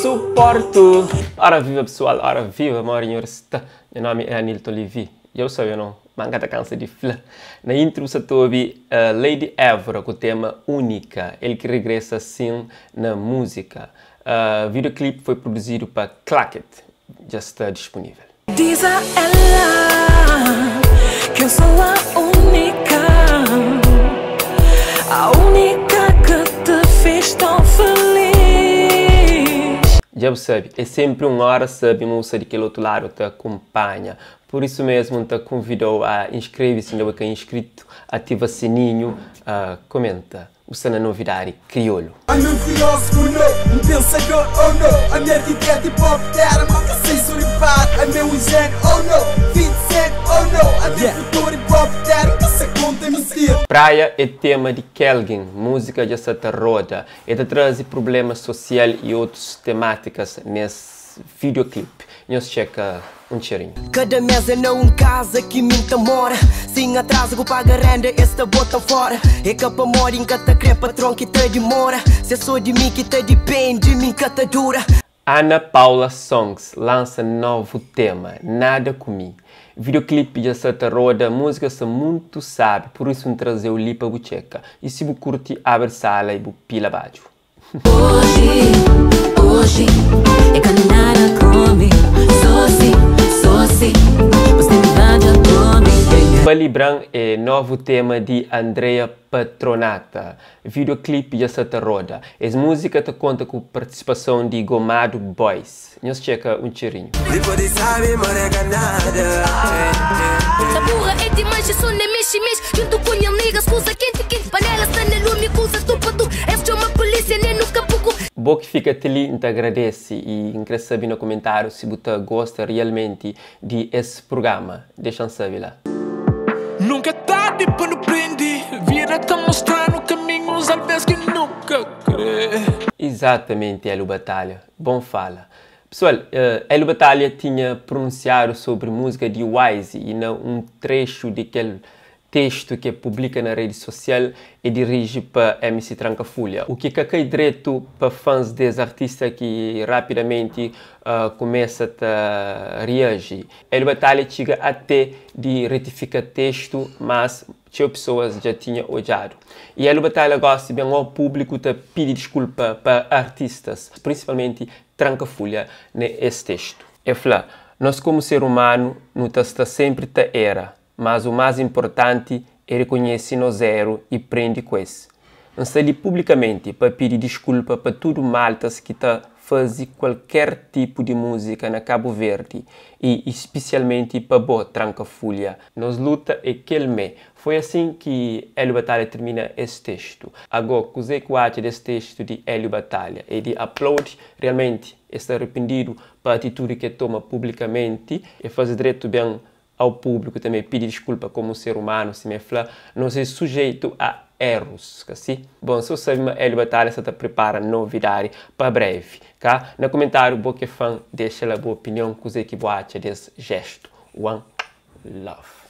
Suportu! Ora viva pesoal, ora viva modi nhor sta? Nha nomi é Anilton Levy, dja bu sabe o nau? Ma N ka ta kansa di fla. Na intro bu sa ta obi Lady Évora ku tema Única, el ki regresa asin na múzika. Videoclip foi produzidu pa Claket, dja sta dispunível. Diz a ela que eu sou a única, a única que te fez tão feliz. Dja bu sabe, é senpri un óra sabe ma bu sta di kel otu ladu ta kunpanha. Pur isu mesmu, N ta konvida-u a inskreve si inda bu ka inskritu, ativa sininhu, komenta. Bu sta na Novidadi Kriolu. Ami um filósofo no, um pensador oh no Ami arquiteto hip hop terra ma ka sei suripar Ami é um gênio oh no, 50 cent oh no Ami é futuro hip hop terra ka sa conta mentira. Praia é tema di Kelgin, múzika dja sa ta roda. E ta traze prublemas sosial y otus temátikas nes videoclip. Nhos txeka un txerinhu. Kada mes é na un kaza ki mi N ta mora Si N atraza ku paga renda es ta bota-m fora É ka pamodi N ka ta kre patron ki ta dimora Si é so di mi ki ta dipende mi N ka ta dura. Ana Paula Songs lansa novu tema, Nada Ku Mi. Videoclip dja sa ta roda, múzika sta muntu sabi, pur isu N traze-u li pa bu txeka. Y si bu kurti, abri sala y bu pila badju. Oji, oji, é ka nada ku mi Só si, só si, você me badja ku mi yeah, yeah. Pa Libran é novu tema di Andrea Patronata. Videoclip dja sa ta roda. Es múzika ta konta ku partisipason di Gomado Boys. Nhos txeka un txerinhu. Li pode sabe ma é ka nada. Sabura é dimanxi so na mexi mexi Djuntu ku nha amigas kuza kenti kenti Panela sta na lumi kuza tupa tupa Es txoma pulísia nen nu ka puku. Bo ki fika ti li N ta agradese y N kre sabe na kumentáriu si bu ta gosta rialmenti di es prugama. Dexa-m sabe la. Nunka é tardi pa nu prendi Vida ta mostra-nu kaminhus alvês ki nu ka kre. Izatamenti Hélio Batalha, bom fala. Pesoal, Hélio Batalha tinha prununsiadu sobri múzika di Wise y na un trechu di kel testu ki e publika na redi sosial e diriji pa MC Tranka Fulha. U ki ka kai dretu pa fans des artista ki rapidamenti kumesa ta riaji. Hélio Batalha txiga ate di retifika testu, mas txeu pesoas dja tinha odjadu. Y Hélio Batalha gosi ben au públiku ta pidi diskulpa pa artistas, prinsipalmenti Tranka Fulha na es testu. E fla, Nos komu ser umanu nu ta sta senpri ta era, mas u más inportanti é rekonhese nos eru i prende ku es. N sta li publikamenti pa pidi diskulpa pa tudu maltas ki ta faze kualker tipu di múzika na Kabu Verdi i ispisialmenti pa bo Tranka Fulha. Nos luta é kel mé. Foi asin ki Hélio Batalha tirmina es testu. Agó, kuzê ku atxa des testu di Hélio Batalha? É di aplaudi? Realmenti, e sta arrependidu pa atitudi ki e toma publikamenti? E faze dretu ben ao públiku tanbê pidi diskulpa komu ser umanu, sima e fla, nos é sujeitu a errus, ka si? Bon, so sabe ma Hélio Batalha sa ta pripara novidadi pa brevi, ka? Na kumentáriu, bo ki é fan, dexa la bu opinion, kuzê ki bu atxa des jestu. One love.